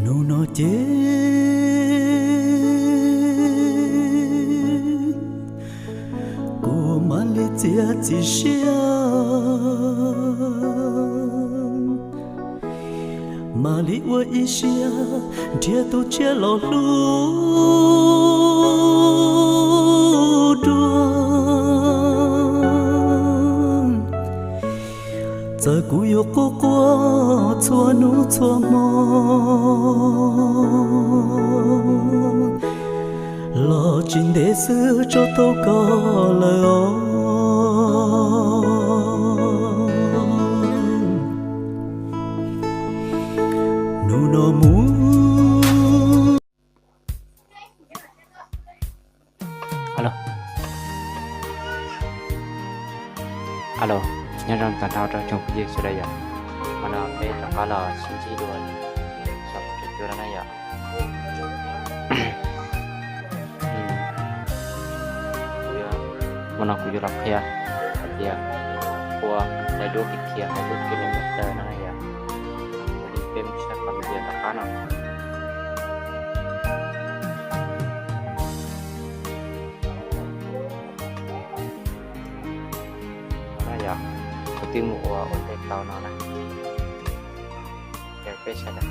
Hnub no ces kuv mam li txiav txim siab, mam li ua ib siab nrhiav tus tshiab los hlub dua. Txawm kuv yuav quaj quaj txhua hnub txhua hmo los tsis ntev xwb tso tau koj lawm os. Hnub no mus. Alo. Alo, nyob zoo tag nrho rau tsoom phooj ywg sawv daws yom. Hmo no peb rov qab los sib ntsib dua saum tus cuab no na yom. Hmo no kuv yuav los qhia hais tias ua daim duab khiav khiav hauv lub kilometer no na yom. Peb mus saib qhov video tom qab no. No yog kuv twb mus ua ua ntej tau no na, ces peb sawv daws.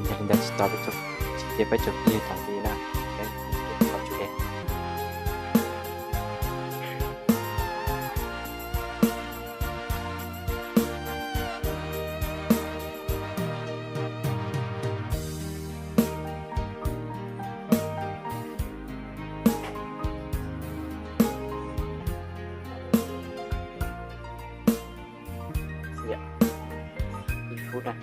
Yog li ntawd tsis tos peb tsoom phooj ywg thaum ntxiv na, peb mus qhov tswv dej. Ib phút na.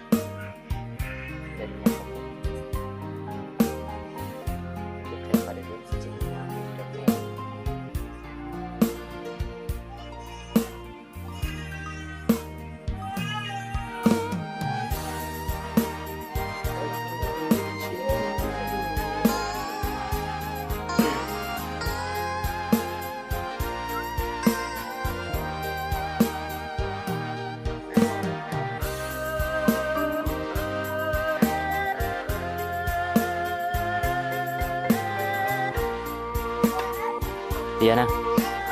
Tiav na,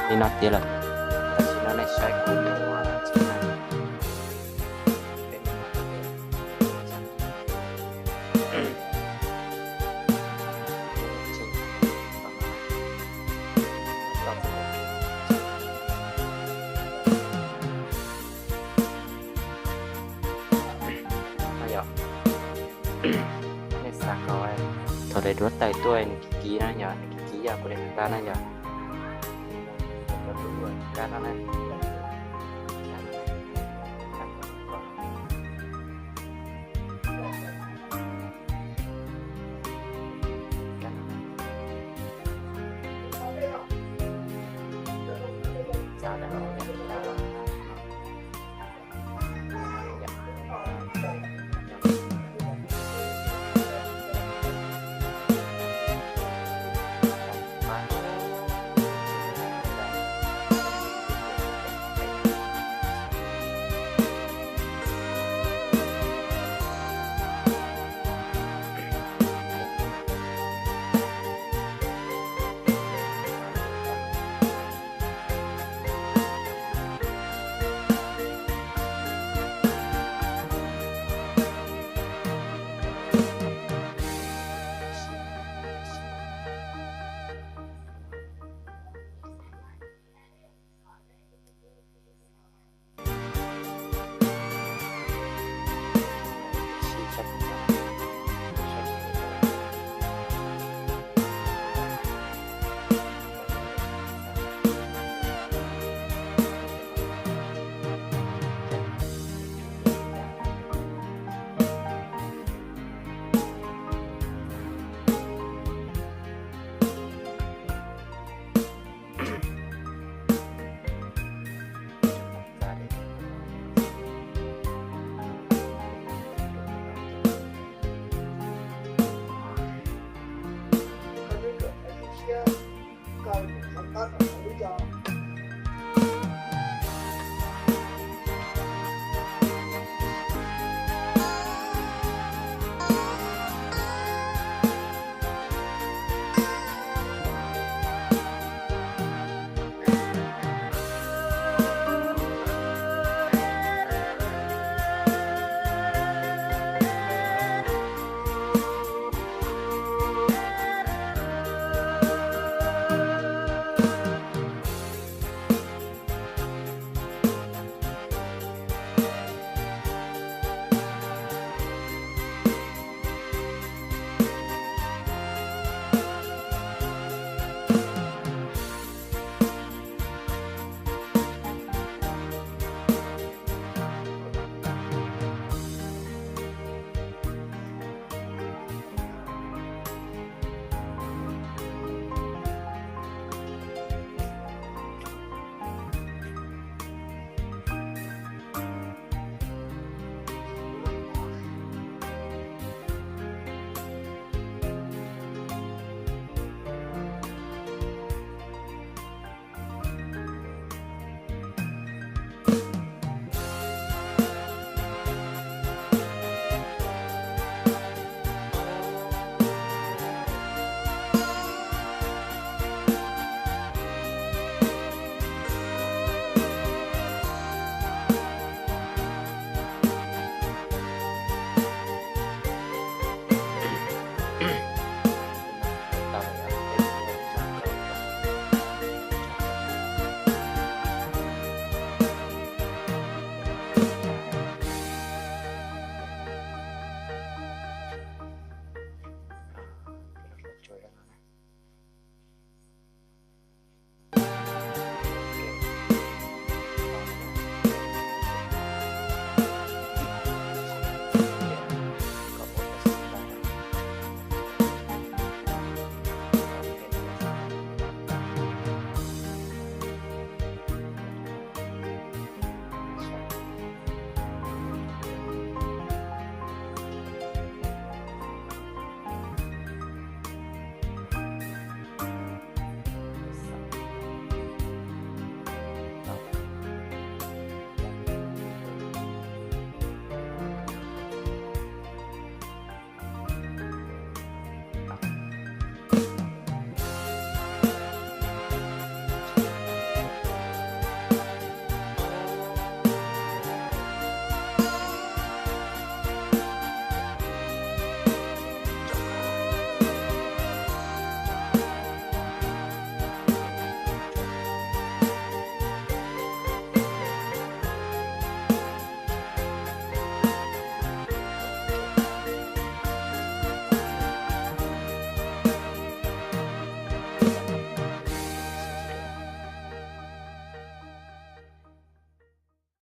li no tiav lawm. Tam sim no nej saib kuv mus txog na. Yog nej xav kom thaum daim duab tawm tuaj nws kiv kiv na yog, nws kiv kiv yog kuv daim duab na yog. Kab no na.